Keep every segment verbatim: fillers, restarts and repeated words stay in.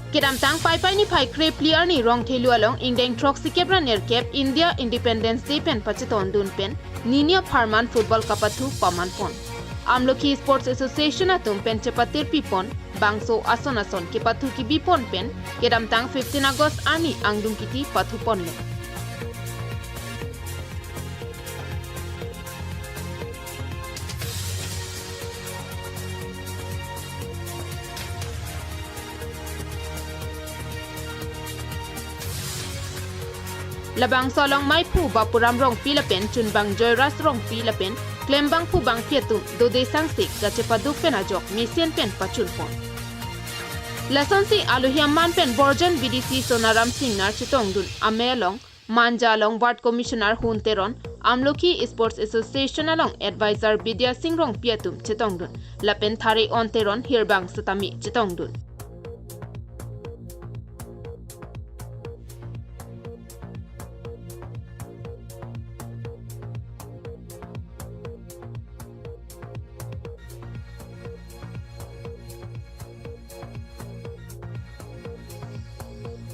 Kedamtang Paipai niphai krepli arni Rongthelu along ingdeng throksikep ra nerkep India Independence Day pen pachetondun pen ninia pharman football kapathu pamanpon. Amlokhi Sports Association atum pen chepatirpipon bangso ason ason kepathu kibipon pen kedamtang fifteen August arni angdung kiti pathuponlo. Labangso along maiphu Bapuram Rongpi lapen chunbang Joyras Rongpi lapen klembangphu bangpi atum dode sangse kachepaduk pen ajok mesen pen pachunpon. Lasonsi alohi aman pen Borjan B D C Sonaram Singnar chetongdun amei along Manja along Ward Commissioner Hun Teron, Amlokhi Sports Association along Advisor Bidya Sing Rongpi atum chetongdun, lapen Thare On Teron hirbang setame chetongdun.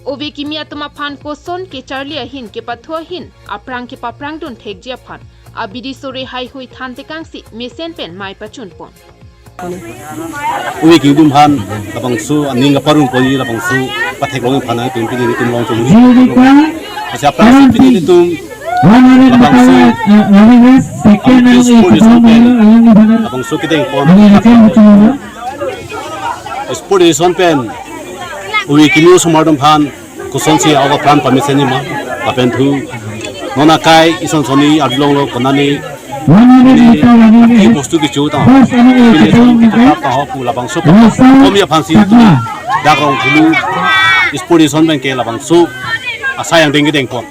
Ove kimi atum aphan koson kecharli ahin kepathu ahin aphrang kepaprangdun thekji aphan abidi sore haihui thantekangsi mesen pen mei pachunpon. Ove kimi atum aphan labangso aning kaparong ponji labangso patheklong aphan nangtum pini nelitum along chomri. Asi aphrangsi pini nelitum labangso second Amlokhi Sports Association pen labangso kedengpon Sports Association pen ove kimi osomar atum aphan kosonsi awa pran pamesen nima lapen thu non akai ison soni arjulonglo konane One hundred meter running race. Bostu kecho ta. First running race. Pini song kita tahu pu labangso komi aphansi dak Rongthelu Sports Association pen ke labangso asai angdeng kedengpon.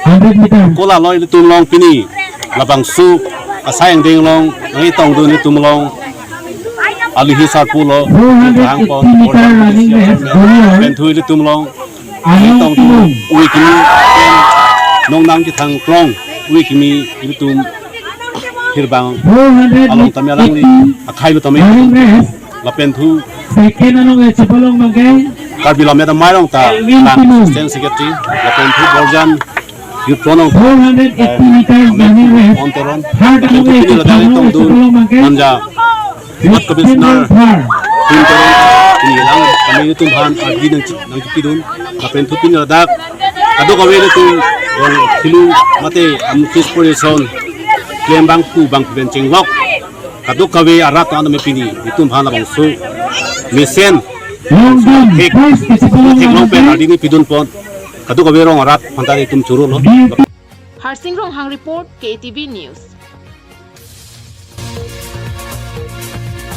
Hundred meter. Kola lo ilitum along pini labangso asai angdeng along nangtongdun ilitum along alohi sarpo lo. Four hundred eighty meter running race. Lapen thu ilitum along Along tong ilitum ove kimi pen nongnang kethang krong ove kimi ilitum hirbang along tame alangli akhai lo tame. Lapen thu second along e chepalong mangke Karbi Lammet Amei along ta Stand Secretary lapen thu Borjan Youth Front along four hundred eighty meters running race. On Teron. Third along e chepalong mangke Manja Ward Commissioner Hun Teron pini lang kami ilitum aphan ardi nangchipidun lapen thu pini ladak kadokave ilitum Rongthelu mate Amlokhi Sports Association klembangphu bangpi pen chenglok kadokave arat tame pini ilitum aphan labangso mesen theklong pen ardi nangpidunpon kadokave rong arat aphanta ilitum chorolo. Harsing Ronghang report, K T V News.